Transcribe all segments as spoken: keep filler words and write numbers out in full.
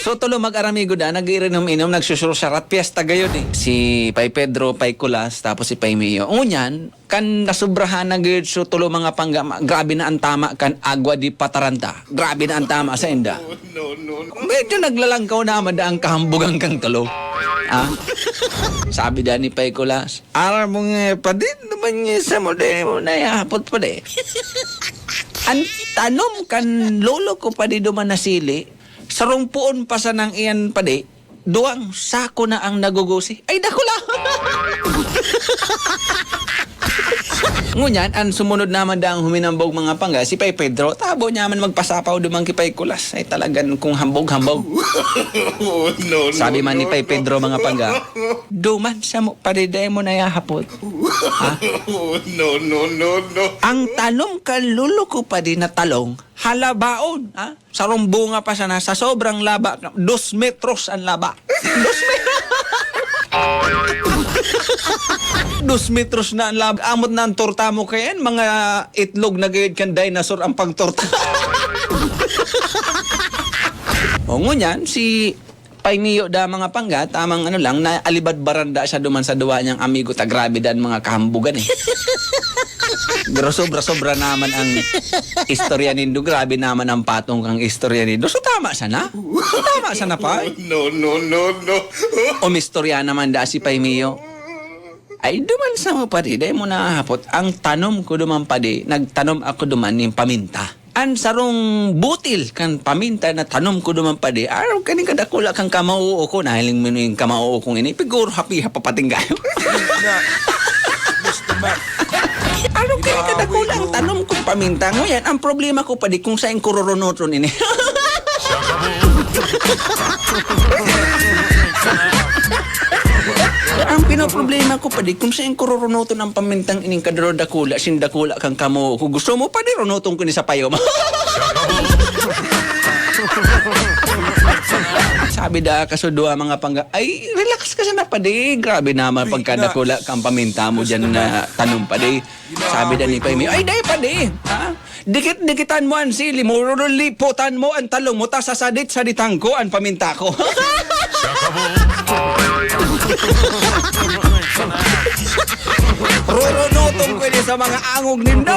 So, tulo mag-aramigo da, nag-iinom-inom, nagsusursarat, piyesta gayod eh. Si Pay Pedro, Pay Kulas, tapos si Pay Mio. Ngunyan, kan nasobrahan na gayod so tulo mga pangga, ma-, grabe na ang tama kan agwa di pataranta. Grabe na ang tama sa inda. No, no, no. Medyo naglalangkaw na mada ang kahambugan kang tulo. Ah? Sabi da ni Pay Kulas, "Aram mo nga, padi, naman nga sa mo, di mo nayahapot, padi." Ang tanom kan lolo ko, padi, duman na sili, sarong puon pa sanang iyan, padi, duwang sako na ang nagugusi. Ay, dakula! Ngunyan, an sumunod naman daang huminambog mga pangga, si Pay Pedro, tabo niya man magpasapaw duman ki Pay Kulas. Ay, talagan kung hambog-hambog. Oh, no, no, Sabi man ni no, Pay no. Pedro mga pangga, "Duman sa mo, padi, dai mo nayahapot." Ha? Oh, no, no, no, no. Ang tanom kan lolo ko, padi, na talong, halabaon, ha? Sarong bunga pa sana, sa sobrang laba, dos metros ang laba. Dos metros. Dos metros na ang laba. Amot na ang torta mo kayan, mga itlog na gayod kan dinosaur ang pagtorta. O, ngunyan, si Pay Mio da mga pangga, tamang ano lang, naalibadbaran da siya duman sa duwa niyang amigo ta, grabe dan mga kahambugan eh. Pero sobra-sobra naman ang istorya nindo, grabe naman ang patong kang istorya nindo. So, tama sana? So, tama sana, Pay? No, no, no, no. Umistorya naman da si Pay Mio. Ay, duman sa mo, padi, dai mo nahahapot. Ang tanom ko duman, padi, nagtanom ako duman nin paminta. An sarong butil kan paminta na tanom ko duman, padi, araw kaning kadakula kan kamao ko, nahiling mo yung kamao kong ini, piguro hapi-hapapating kayo. Ano kaya kadakula ang tanom kong paminta? Ngunyan, ang problema ko, padi, kung saan ko rorunoton ini. Ang pinoproblema ko, padi, kung saan ko rorunoton ang pamintang ining kadaro dakula, sin dakula kang kamo. Kung gusto mo, padi, runoton ko ni sa payo mo. Sabi da, kasudwa, mga pangga, "Ay, relax ka sana, padi. Grabe naman, pagkadakula kang paminta mo dyan na tanom, padi." Sabi da ni Pay Mio, "Ay, dai, padi. Ha? Dikit-dikitan mo an sili mo, liputan mo an talong mo, ta sasadit-saditan ko an paminta ko." Rurunoton ko ini sa mga angog nindo.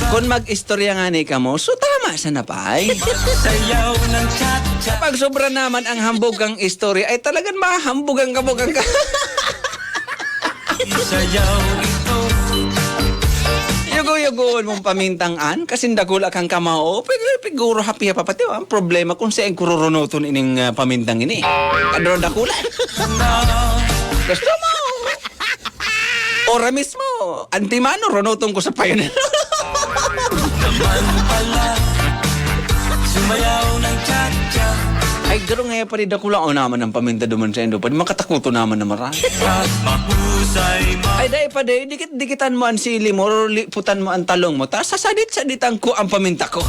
Kung mag-istorya nga ni kamo, so tama sana, Pay. Sayaw ng cha-cha. Pag sobra naman ang hambog kang istorya, ay talagang mahambog ang kabugang ka. Sayaw ito. Yugo-yugoon mong pamintang an, kasing dakula kang kamao, pig-, piguro hapi-hapapating. Ang problema kung saan ko rurunoton ining, ah, pamintang ini. Kadro dakula eh. Gusto mo? Ora mismo, antimano, runoton ko sa payo na. Naman pala, sumayaw ng cha-cha. Ay, garo nga, padi, dakula o naman ang paminta duman sa indo. Padi, makatakuto naman na mara. Mas mahusay ma- Ay, dai, padi, dikit-dikitan mo ang sili mo, liputan mo ang talong mo, ta sasadit-saditan ko ang paminta ko.